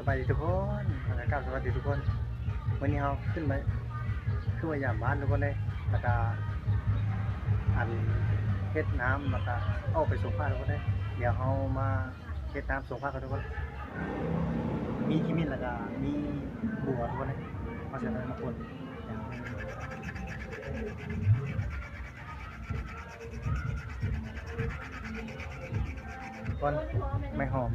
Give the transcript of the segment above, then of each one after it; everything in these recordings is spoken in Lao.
ສະບາຍດີທຸກຄົນ ແລ້ວກໍສະຫວັດດີທຸກຄົນ. ມື້ນີ້ເຮົາຂຶ້ນມາ ຄືວ່າຢາມບ້ານທຸກຄົນເດ້ ແລ້ວກໍອັນເຮັດນ້ຳ ແລ້ວກໍອອກໄປສົງພະທຸກຄົນເດ້. ດຽວເຮົາມາເຮັດນ້ຳສົງພະກັນທຸກຄົນ. ມີຂີ້ໝິ່ນ ແລ້ວກໍມີບົວທຸກຄົນເດ້ ເພາະສະນັ້ນມາຄົນ ກ່ອນ ໄມ້ຫອມ.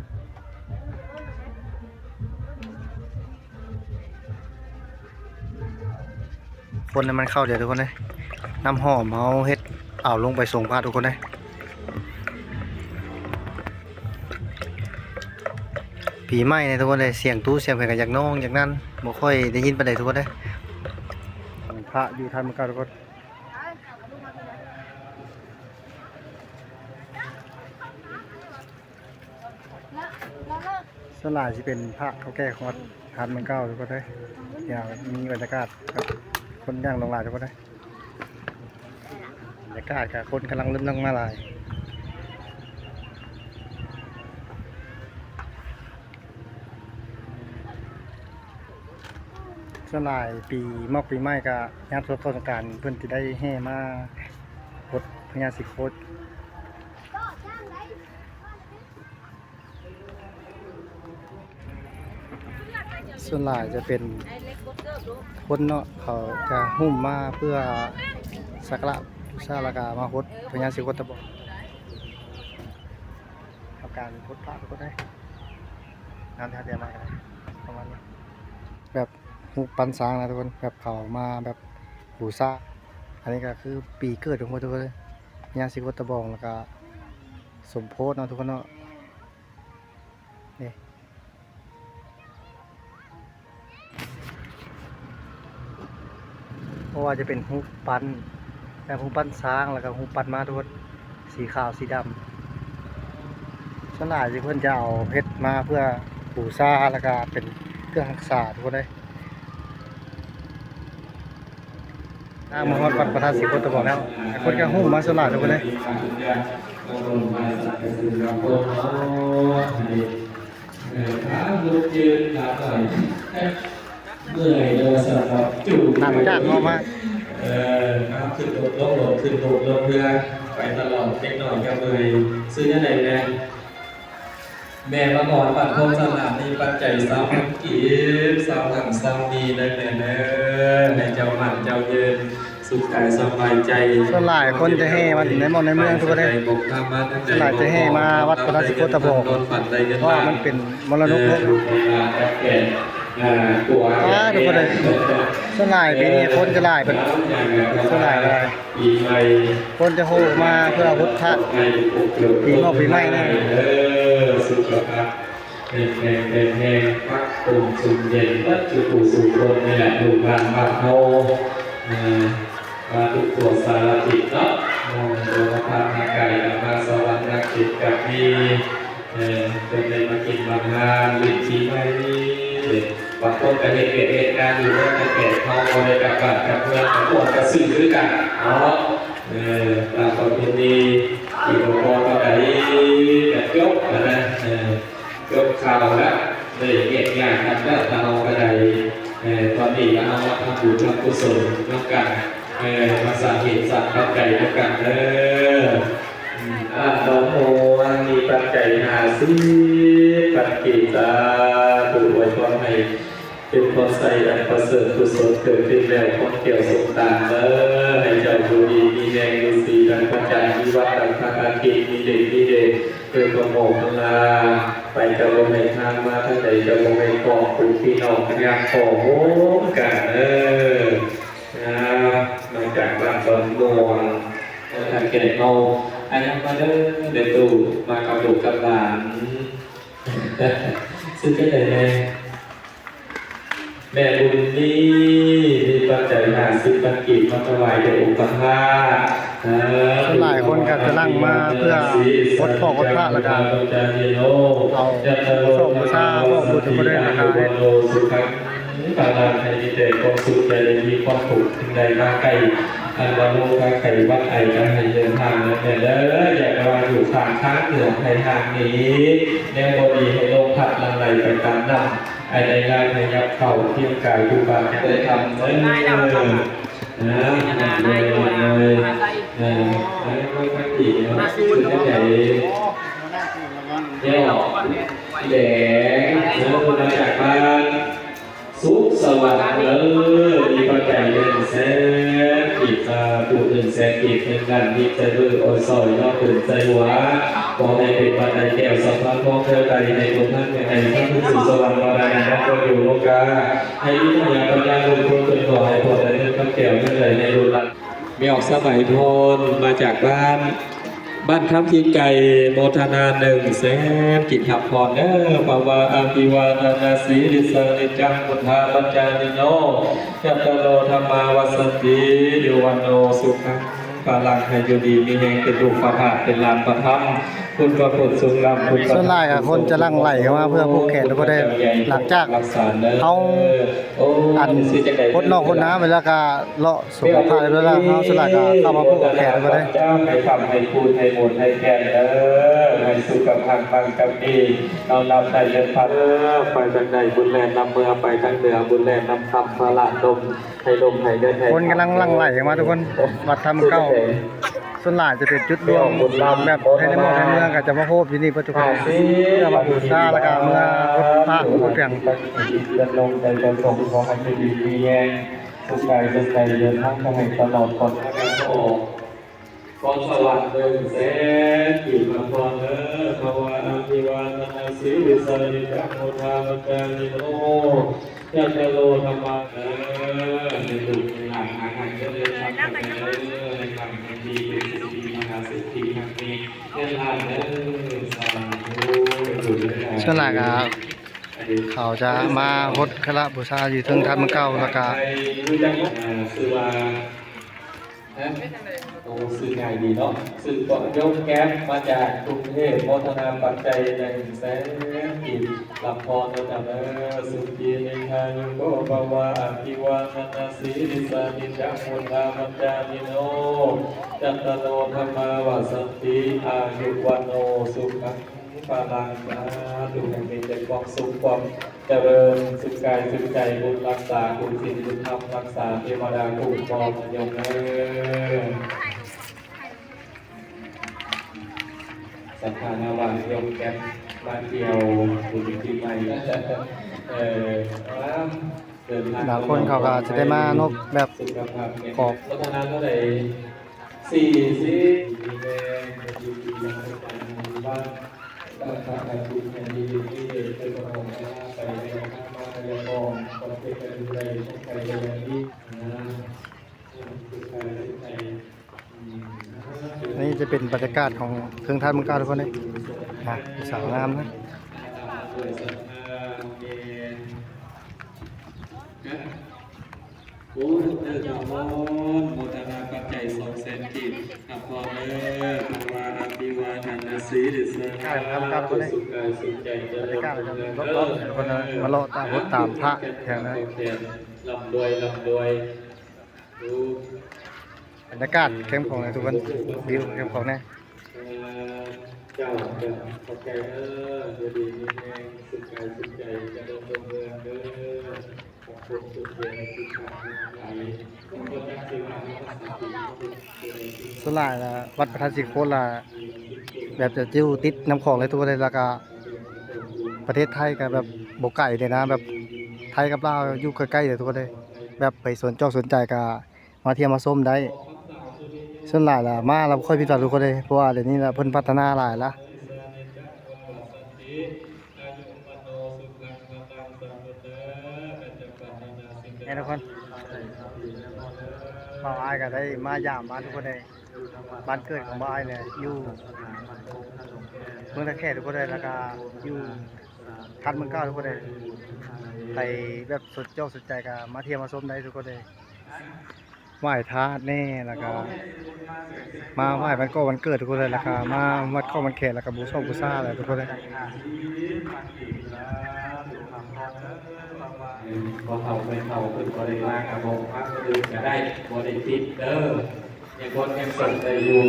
ຄົນໃຫ້ມັນເຂົ້າດຽວທຸກຄົນເອີຍ. ນ້ຳຫອມເຮົາເຮັດເອົາລົງໄປສົງພະທຸກຄົນເອີຍ. ປີໃໝ່ນີ້ທຸກຄົນເອີຍ ສຽງຕູ້ສຽງແພກກໍຢາກນອງຢາກນັ້ນ ບໍ່ຄ່ອຍໄດ້ຍິນປານໃດທຸກຄົນເອີຍ. ພະຢູ່ທ່ານໝູ່ເກົ່າທຸກຄົນ. ສ່ວນຫຼາຍຊິເປັນພະເກົ່າແກ່ຂອງວັດທາດເມືອງເກົ່າທຸກຄົນເອີຍ. ດຽວມີບັນຍາກາດກັບຄົນຍ່າງລົງຫຼາຍທຸກຄົນເອີຍ. ບັນຍາກາດກໍຄົນກຳລັງເລີ່ມລົງມາຫຼາຍ. ສ່ວນຫຼາຍປີໝອກປີໃໝ່ກໍຍາມເຂົ້າສົງການ ເພິ່ນຊິໄດ້ແຫ່ມາຫົດພະຍາສີໂຄດ. ສ່ວນຫຼາຍຈະເປັນຄົນເນາະ ເຂົາຈະຫຸ້ມມາເພື່ອສັກກາລະບູຊາ ແລ້ວກໍມາຫົດພະຍາສີໂຄດຕະບອງ. ທຳການພົດພະທຸກຄົນເອີຍ. ງານທີ່ເຮົາຕຽມມາກໍໄດ້ປະມານນີ້ ແບບຮູບປັ້ນຊ້າງນະທຸກຄົນ ແບບເຂົາມາແບບບູຊາ. ອັນນີ້ກໍຄືປີເກີດຂອງເພິ່ນທຸກຄົນເອີຍ ພະຍາສີໂຄດຕະບອງ ແລ້ວກໍສົມໂພດເນາະທຸກຄົນເນາະ. ນີ້ ບໍ່ວ່າຈະເປັນຮູບປັ້ນ ແບບຮູບປັ້ນຊ້າງ ແລ້ວກໍຮູບປັ້ນມ້າທຸກຄົນ ສີຂາວສີດຳ. ສ່ວນຫຼາຍທີ່ເພິ່ນຈະເອົາເຮັດມາເພື່ອບູຊາ ແລ້ວກໍເປັນເຄື່ອງຮັກສາທຸກຄົນເອີຍ. ອ່າ ມາຮອດວັດພະທາດສີໂຄດຕະບອງແລ້ວ ຄົນກໍຫຸ້ມມາສ່ວນຫຼາຍທຸກຄົນເລີຍ. ເມື່ອຍເດີ ສຳລັບຈູ ຫຼັງຈາກເຮົາມາ ເອີ ຂຶ້ນລົດລົງລົດ ຂຶ້ນລົດລົງເຮືອ ໄປຕະຫຼອດ ເດັກນ້ອຍກໍເມື່ອຍ. ຊື່ຈັ່ງໃດແມ່? ແມ່ມາມອນບ້ານໂພນສະໜາມ ມີປັດໄຈຊາວພັນກີບ ຊາວຫັ້ນຊາວນີ້ເດີແມ່ເດີ ໃຫ້ເຈົ້າໝັ້ນເຈົ້າຍືນ ສຸກກາຍສະບາຍໃຈ. ສ່ວນຫຼາຍຄົນຈະແຫ່ມາໃນໝ່ອງໃນເມືອງທຸກຄົນເດ້ ສ່ວນຫຼາຍຈະແຫ່ມາວັດພະທາດສີໂຄດຕະບອງ ເພາະວ່າມັນເປັນມໍລະດົກໂລກ. ອ່າ ທຸກຄົນເດ້ ສ່ວນຫຼາຍປີນີ້ຄົນຈະຫຼາຍ ເພິ່ນສ່ວນຫຼາຍ ຄົນຈະໂຮມາເພື່ອຫົດພະປີໝໍ້ປີໃໝ່ນີ້. ເອີ ສຸຂະພາບແຂງແຮງ ພັກຄົນຊຸ່ມເຢັນ ເບິດສູ່ຜູ້ສູ່ຄົນນີ້ແຫຼະ ລູກຫຼານບ້ານເຮົາ ເອີ ມາທຸກທົ່ວສາລະທິດເນາະ ເອີ ສຸຂະພາບຮ່າງກາຍ ນຳພາສະຫວັນນັກຈິດກັບມີ ເອີ ເພິ່ນໄດ້ມາກິນມາທານ ຫຼິ້ນປີໃໝ່ນີ້ ບາງຄົນກໍເຮັດວຽກເຮັດງານຢູ່ເຮືອນ ແຕ່ເຮົາບໍ່ໄດ້ກັບບ້ານກັບເມືອງ ກໍຄວນກະຊື່ຄືກັນເນາະ. ເອີ ຕາມປະເພນີ ອີກບໍ່ພໍເທົ່າໃດກະຈົບຫັ້ນນະ ເອີ ຈົບຂ່າວລະ ໄດ້ແຍກຍ້າຍກັນແລ້ວ ທາງເຮົາກໍໄດ້ ເອີ ຕອນນີ້ກໍເຮົາມາທຳບຸນທຳກຸສົນນຳກັນ ເອີ ມາສ້າງເຫດສ້າງປັດໄຈນຳກັນເດີ. ອາ ນ້ອງມ່ວນມີປັດໄຈຫ້າສິບພັນກີບ ສາທຸ ອວຍພອນໃຫ້ ເປັນພອນໄຊອັນປະເສີດ ກຸສົນເກີດຂຶ້ນແລ້ວ ຄວາມແກ້ວສົມຕາເດີ ໃຫ້ເຈົ້າຢູ່ດີມີແຮງ ຢູ່ສີດັ່ງພະຈັນ ມີວັດດັ່ງພະອາທິດ ມີເດດມີເດດ ເກີດຄວາມໂມກຂະລາ ໄປກະບໍ່ໃຫ້ທາງ ມາທາງໃດກະບໍ່ໃຫ້ຂອງ ປູກພີ່ນ້ອງຍາມຂໍໂຮມກັນເດີ. ອ່າ ມາຈາກບ້ານດອນມ່ວງ ເອີ ທາງແກງເຮົາ ອາ ຍັງມາເດີ ແມ່ຕູ້ ມາກັບລູກກັບຫຼານ ຊື່ຈັ່ງໃດແມ່? ແມ່ບຸນມີ ມີປັດໄຈຫ້າສິບພັນກີບມາຖວາຍແດ່ອົງພະທາດ. ສ່ວນຫຼາຍຄົນກໍຈະຫຼັ່ງມາເພື່ອຫົດພະ ຫົດພະ ແລ້ວກໍເອົາບູຊາ ຂອງບູຊາ ຂອງບຸນທຸກຄົນເດີນະ. ພະລານໃຫ້ມີແຕ່ຄວາມສຸກ ຢ່າໄດ້ມີຄວາມທຸກ ສິ່ງໃດມາໃກ້ ອັນວ່າໂລກໄຂ້ຫວັດໄອ ກໍໃຫ້ເດີນທາງແມ່ນເດີ ຢ່າໄປວ່າຢູ່ຂ້າງທາງເໜືອໄພທາງໜີ ແນວບໍ່ດີໃຫ້ລົມພັດຫຼັ່ງໄຫຼໄປຕາມນ້ຳ ໃຫ້ໄດ້ຍ້າຍຂະຫຍັບເຂົ້າຄຽງກາຍຢູ່ບ້ານໄດ້ທຳເດີ ນະ ເດີນໂດຍ ເດີນໂດຍ ເອີ ໃຫ້ໄດ້ໄປທາງດີເນາະ ຄືຈັ່ງໃດ ແກ້ວ ແດງ ເອີ ມາຈາກບ້ານ ສຸກສະຫວັດ ເອີ ມີປັດໄຈໜຶ່ງແສນກີບ ສາທຸ ໜຶ່ງແສນກີບ ເງິນລ້ານ ມີໃຈເບີ ອອຍຊອຍ ຍອດເປັນໃຈຫົວ ຂໍໃຫ້ເປັນບັນໄດແກ້ວສຳພັນ ຂອງເທື່ອໃດໃຫ້ຄົນທັນ ໃຫ້ທັນສູ່ສະຫວັດ ບໍ່ໄດ້ໃຫ້ນັກຄົນຢູ່ໂລກາ ໃຫ້ມີພະຍາປັນຍາລຸ້ນຄົນເປັນ ຂໍໃຫ້ພອນໄດ້ເງິນຄຳແກ້ວ ເງິນໄຫຼໃຫ້ລຸ້ນຫຼານ ແມ່ອອກສະໄໝພອນ ມາຈາກບ້ານ ບ້ານຄຳຂີ້ໄກ່ ໂມທະນາໜຶ່ງແສນ ກິນຮັບພອນເດີ ພະວາອະພິວາທະນະສີລິສະນິດຈັງ ພຸດທາປັດຈາຍິໂນ ຈັດຕາໂລທຳມາວັດສັນຕິ ອາຍຸວັນໂນ ສຸຂັງ ພະລັງ ໃຫ້ຢູ່ດີມີແຮງ ເປັນລູກພະທາດ ເປັນຫຼານພະທຳ ຄຸນພະຄຸນສູງລ້ຳ ຄຸນພະ ສ່ວນຫຼາຍກໍຄົນຈະຫຼັ່ງໄຫຼເຂົ້າມາເພື່ອຜູກແຂນ ແລ້ວກໍໄດ້ ຫຼັງຈາກເຮົາ ອັນ ປົດນອກປົດນາໄປແລ້ວກໍເລາະ ສຸຂະພາບເລີຍລະ ເຮົາສະຫຼາກະເຂົ້າມາຜູກແຂນເພິ່ນເດ້ ໃຫ້ຄຳໃຫ້ຄູນໃຫ້ບຸນໃຫ້ແກ່ນເດີ ໃຫ້ສຸຂະພັງມັງກະມີ ນອນຫຼັບໄດ້ເງິນພັນເດີ ໄປທາງໃດບຸນແລ່ນນຳເມືອ ໄປທາງເໜືອບຸນແລ່ນນຳຄຳ ພາລະລົມ ໃຫ້ລົມໃຫ້ເງິນໃຫ້ ຄົນກຳລັງຫຼັ່ງໄຫຼມາທຸກຄົນ ວັດທຳເກົ່າ ສ່ວນຫຼາຍຈະເປັນຈຸດລວມ ແບບໃນເມືອງໃນເມືອງກໍຈະມາໂຮມຢູ່ນີ້ເບິດທຸກຄົນ ເພື່ອມາບູຊາ ແລ້ວກໍເມືອຫົດພະຫົດພຽງ ເດືອນລົງໃຈປະສົງ ຂໍໃຫ້ຢູ່ດີມີແຮງ ສຸກກາຍສຸກໃຈ ເດີນທາງຂໍໃຫ້ຕະຫຼອດປອດໄພ ຂໍສະຫວັດໜຶ່ງແສນ ຢູ່ນະຄອນເດີ ພະວາອະພິວາທະນະສີລິສະນິດຈັງ ພຸດທາປັດຈາຍິໂນ ຈັດຕາໂລທຳມາ ເອີ ໃຫ້ລູກໃຫ້ຫຼານຫາເງິນເດີ ໃຫ້ຄ້າເດີ ໃຫ້ຄ້າເງິນດີ ເປັນເສດຖີມະຫາເສດຖີ ຄັ້ງນີ້ເງິນລ້ານເດີ ສາທຸ ສ່ວນຫຼາຍກໍ ເຂົາຈະມາຫົດຄະລະບູຊາຢູ່ເທິງທາດເມືອງເກົ່າ ແລ້ວກະ ເອີ ຊື່ວ່າ ໂອ້ ຊື່ງ່າຍດີເນາະ ຊື່ເກາະຍົກແກັບ ມາຈາກກຸງເທບ ໂມທະນາປັດໄຈໜຶ່ງແສນກີບ ຮັບພອນເດີເຈົ້າເດີ ສຸຂີນິກາຍຸໂກພະວະ ອະພິວາທະນະສີລິສະນິດຈັງ ພຸດທາປັດຈາຍິໂນ ຈັດຕາໂລທຳມາວັດສັນຕິ ອາຍຸວັນໂນ ສຸຂັງ ພະລັງ ສາທຸ ໃຫ້ມີແຕ່ຄວາມສຸກ ຄວາມຈະເລີນ ສຸກກາຍສຸກໃຈ ບຸນຮັກສາ ຄຸນສິນຄຸນທຳຮັກສາ ເທວະດາຄຸ້ມຄອງ ໂຍມເອີຍ. ສັດທານາວານໂຍມແກັບ ມາທ່ຽວບຸນປີໃໝ່ ເອີ ເດີນທາງ ບາງຄົນເຂົາກໍຈະໄດ້ມານົບແບບ ສຸຂະພາບແຂງ ຂອບ ພັດທະນາເທົ່າໃດ ສີ່ສິບ ມີແຮງ ຢູ່ດີມີສຸກ ນີ້ຈະເປັນບັນຍາກາດຂອງເທິງທາດເມືອງເກົ່າທຸກຄົນເດ້ ນະ ສາວງາມນະ. ໂອ້ ເດີເຈົ້າ ໂມທະນາປັດໄຈສອງແສນກີບ ຮັບພອນເດີ ຄຳວ່າອະພິວາທະນະສີລິສະ ສຸກກາຍສຸກໃຈ ຈະເລີນຮຸ່ງເຮືອງເດີ ມາເລາະຕາມຫົດຕາມພະ ແຖວນັ້ນ ລ່ຳລວຍ ລ່ຳລວຍ. ບັນຍາກາດແຄມຂອງນະທຸກຄົນ ວິວແຄມຂອງນະ ເຈົ້າ ເຈົ້າ ຂອບໃຈເດີ ຢູ່ດີມີແຮງ ສຸກກາຍສຸກໃຈ ຈະເລີນຮຸ່ງເຮືອງເດີ ຂອບຄຸນທຸກເດືອນທີ່ຜ່ານມາຫຼາຍ ບໍ່ຈັກຊິວ່າເຮົາພາສາຈີນ ສ່ວນຫຼາຍລະວັດພະທາດສີໂຄດລະ ແບບຈະຢູ່ຕິດນ້ຳຂອງເລີຍທຸກຄົນເລີຍ ແລ້ວກະປະເທດໄທກະແບບບໍ່ໄກເດນະ ແບບໄທກັບລາວຢູ່ໃກ້ໆເລີຍທຸກຄົນເລີຍ ແບບໃຜສົນຈອກສົນໃຈກະ ມາທ່ຽວມາຊົມໄດ້ ສ່ວນຫຼາຍລະມາລະບໍ່ຄ່ອຍຜິດຫວັງທຸກຄົນເດ້ ເພາະວ່າດຽວນີ້ລະເພິ່ນພັດທະນາຫຼາຍລະ ແມ່ນທຸກຄົນ ບ່າວອ້າຍກໍໄດ້ມາຢາມບ້ານທຸກຄົນເດ້ ບ້ານເກີດຂອງບ່າວອ້າຍແຫຼະ ຢູ່ເມືອງທ່າແຂກທຸກຄົນເດ້ ແລ້ວກໍຢູ່ທາດເມືອງເກົ່າທຸກຄົນເດ້ ໃຜແບບສົນຈອກສົນໃຈກໍມາທ່ຽວມາຊົມໄດ້ທຸກຄົນເດ້. ໄຫວ້ທາດແດ່ ແລ້ວກະມາໄຫວ້ວັນກໍວັນເກີດທຸກຄົນເລີຍ ແລ້ວກະມາວັນກໍວັນແຂກ ແລ້ວກະບູຊອບບູຊາແຫຼະທຸກຄົນເລີຍ. ເອີ ພໍ່ເຖົ້າແມ່ເຖົ້າເພິ່ນບໍ່ໄດ້ມາກະບອກພາຄົນອື່ນກະໄດ້ ບໍ່ໄດ້ຕິດເດີ ຍັງຄົນຍັງສົນໄດ້ຢູ່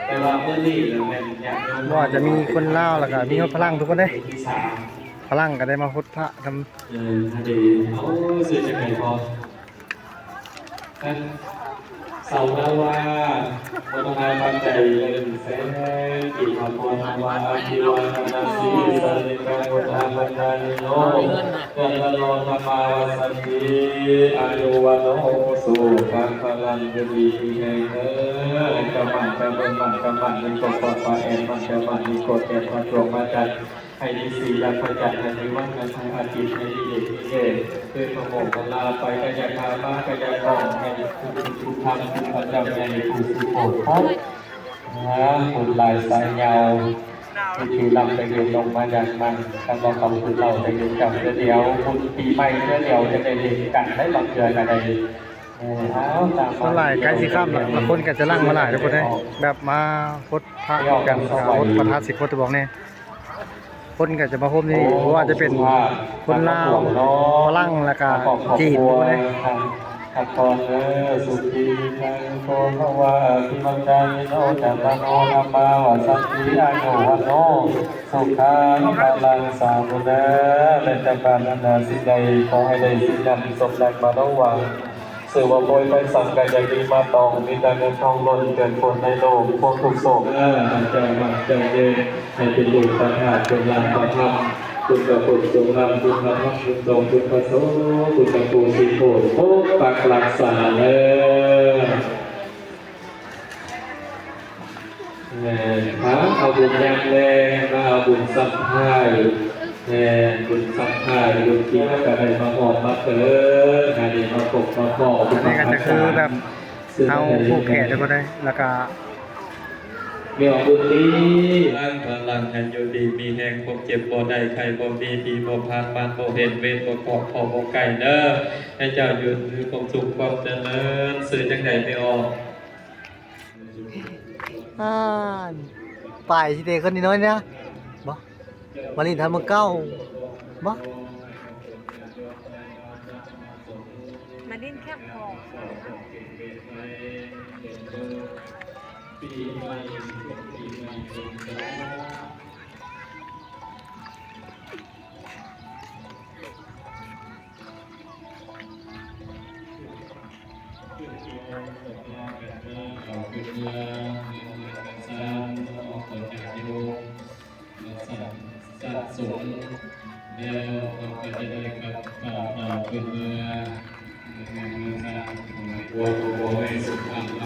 ແຕ່ວ່າມື້ນີ້ລະແມ່ນຍາດໂຍມ ບໍ່ວ່າຈະມີຄົນລາວ ແລ້ວກະມີຮອດຝຣັ່ງທຸກຄົນເດ້ ທີສາມ ຝຣັ່ງກໍໄດ້ມາຫົດພະນຳ. ເອີ ອັນນີ້ ໂອ້ ຊື່ຈັ່ງໃດພໍ່? ເອີ ເຊົາລາວາ ມາຖວາຍປັດໄຈໜຶ່ງແສນກີບ ຂອບຄຸນນາມາ ອະພິວາທະນະສີລິສະເນກັງ ວຸດທາປັນນານິໂນ ຍະທາໂນ ທຳມາວັດສັນຕິ ອາຍຸວັນໂນ ສຸຂັງ ພະລັງ ຢູ່ດີມີແຮງເດີ ໃຫ້ເຈົ້າໝັ້ນເຈົ້າເບິ່ງໝັ້ນເຈົ້າໝັ້ນ ມີຄວາມປອດພະແອນໝັ້ນເຈົ້າໝັ້ນ ມີກົດແກ່ນພະດວງພະຈັນ ໃຫ້ມີສີລັກພະຈັນ ໃຫ້ມີວັນທະນະອາທິດ ໃຫ້ມີເດດມີເດດ ຄືພະໂມກຂະລາໄປ ກະຢ່າຂ້າມາ ກະຢ່າຕ້ອງ ໃຫ້ຜູ້ທີ່ທຳ ຜູ້ພະເຈົ້າໃຫຍ່ ຜູ້ຊິໂພດພົບ ບຸນຫຼາຍສາຍຍາວ ມີທີ່ລຳໄປເຮັດລົງມາຢ່າງນັ້ນ ຄັນວ່າເຂົາຄືເລົ່າໄປເຮັດເຈົ້າເທື່ອດຽວ ບຸນປີໃໝ່ເທື່ອດຽວ ຈະໄດ້ເຫັນກັນໄດ້ ບາງເທື່ອກໍໄດ້ ເອີ ເອົາຕາມ ສ່ວນຫຼາຍໃກ້ຊິຄ່ຳລະ ຄົນກໍຈະຫຼັ່ງມາຫຼາຍທຸກຄົນເດ້ ແບບມາຫົດພະນຳກັນ ຫົດພະທາດສີໂຄດຕະບອງນີ້ ຄົນກໍຈະມາໂຮມນີ້ ບໍ່ວ່າຈະເປັນຄົນລາວ ຝຣັ່ງ ແລ້ວກໍຈີນ ທຸກຄົນເດ້. ພັກຜ່ອນເດີ ສຸຂີພະວາ ອະພິວາທະນານິໂນ ຈາຕາໂນ ທຳມາວັດສັນຕິ ອາຍຸວັນໂນ ສຸຂັງ ພະລັງ ສາທຸເດີ ແມ່ນເຈົ້າປາດຖະໜາສິ່ງໃດ ຂໍໃຫ້ໄດ້ສິ່ງນັ້ນ ສົມດັ່ງມະໂນຫວັງ ຊື່ວ່າໂພຍໄພສັງ ກໍຢ່າມີມາຕ້ອງ ມີແຕ່ເງິນທອງລົ້ນ ເກີດຜົນໃນໂລກ ຄວາມທຸກໂສກ ເອີ ໃຫ້ເຈົ້າໝັ້ນເຈົ້າເດີ ໃຫ້ເປັນລູກພະທາດ ເປັນຫຼານພະທຳ ຄຸນພະພຸດ ສົງລຳ ຄຸນພະທຳ ຄຸນສົງ ຄຸນພະໂສ ຄຸນພະຄູ ຊິໂພດປົກປັກຮັກສາເດີ. ແມ່ນ ມາເອົາບຸນຍາມແລງ ມາເອົາບຸນສັບພາຍ ແມ່ນ ບຸນສັບພາຍ ບຸນທີ່ເຮົາກໍໄດ້ມາຮອດມາເກີດ ຫາໄດ້ມາພົບມາພໍ້ ອັນນີ້ກໍຈະຄືແບບເຮົາຜູກແຂນໄດ້ບໍ່ໄດ້ ແລ້ວກໍມີອອກບຸນດີ ລ້າງພະລັງໃຫ້ຢູ່ດີມີແຮງ ຄວາມເຈັບບໍ່ໄດ້ ໄຂ້ບໍ່ມີ ຜີບໍ່ຜ່ານ ມານບໍ່ເຫັນ ເວນບໍ່ເກາະ ເຄາະບໍ່ໃກ້ເດີ ໃຫ້ເຈົ້າຢູ່ມີຄວາມສຸກຄວາມຈະເລີນ. ຊື່ຈັ່ງໃດແມ່ອອກ? ອ່ານ ປາຍຊິເຕະຄົນນ້ອຍນະ ບໍ່ ມາຫຼິ້ນທາງເມືອງເກົ່າ ບໍ່ ມາຫຼິ້ນແຄມຂອງ.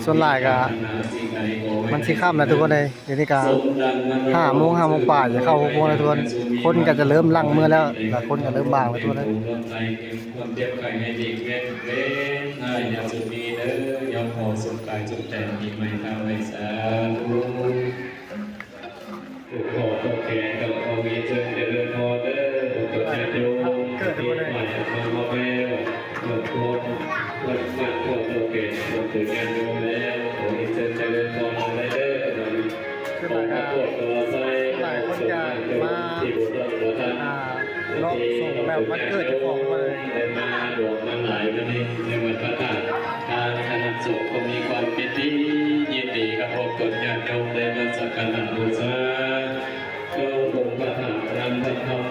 ສ່ວນຫຼາຍກະມັນຊິຄ່ຳແລ້ວທຸກຄົນເອີຍ. ດຽວນີ້ກະຫ້າໂມງ ຫ້າໂມງປາຍ ຈະເຂົ້າຫົກໂມງແລ້ວທຸກຄົນ ຄົນກໍຈະເລີ່ມຫຼັ່ງເມືອແລ້ວ ແລ້ວຄົນກໍເລີ່ມບາງແລ້ວທຸກຄົນເອີຍ. ຄວາມເຈັບໄຂ້ໃຫ້ຫຼີກເວັ້ນ ເວັ້ນໃຫ້ຢ່າສຸມີເດີ ຍ້ອນຂໍສຸກກາຍສຸກໃຈປີໃໝ່ທາງໃໝ່ ສາທຸ ຂໍຕົບແທນກັບຄວາມມີເຊີນຈະເລີນພອນເດີ ພວກຕົນຍາດໂຍມທີ່ມາຈາກເມືອງຮອດແລ້ວ ເພື່ອຄວາມເພື່ອໝັ້ນຂໍຕົບແທນພວກຕົນຍາດໂຍມແລ້ວ ຂໍມີເຊີນຈະເລີນພອນເດີ. ຂໍຂອບຄຸນຂໍໃຊ້ ຫຼາຍຄົນຈະມາ ທີ່ບໍ່ຕ້ອງບໍ່ທັນ ອ່າ ເລາະສົງແບບວັນເກີດເຈົ້າຂອງເພິ່ນ ໄດ້ມາຫຼວງມາຫຼາຍມື້ນີ້ໃນວັດພະທາດ ທາງຄະນະສົງກໍມີຄວາມປິຕິຍິນດີກັບພວກຕົນຍາດໂຍມ ໄດ້ມາສັກກາລະບູຊາຕໍ່ອົງພະທາດ ນຳພະທຳ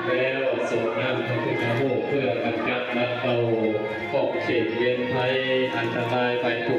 ແລ້ວສົງນ້ຳພະພຸດທະຮູບ ເພື່ອກຳຈັດປັດເປົ່າຂອບເຂດເວນໄພ ອັນຕະລາຍໄພທຸກ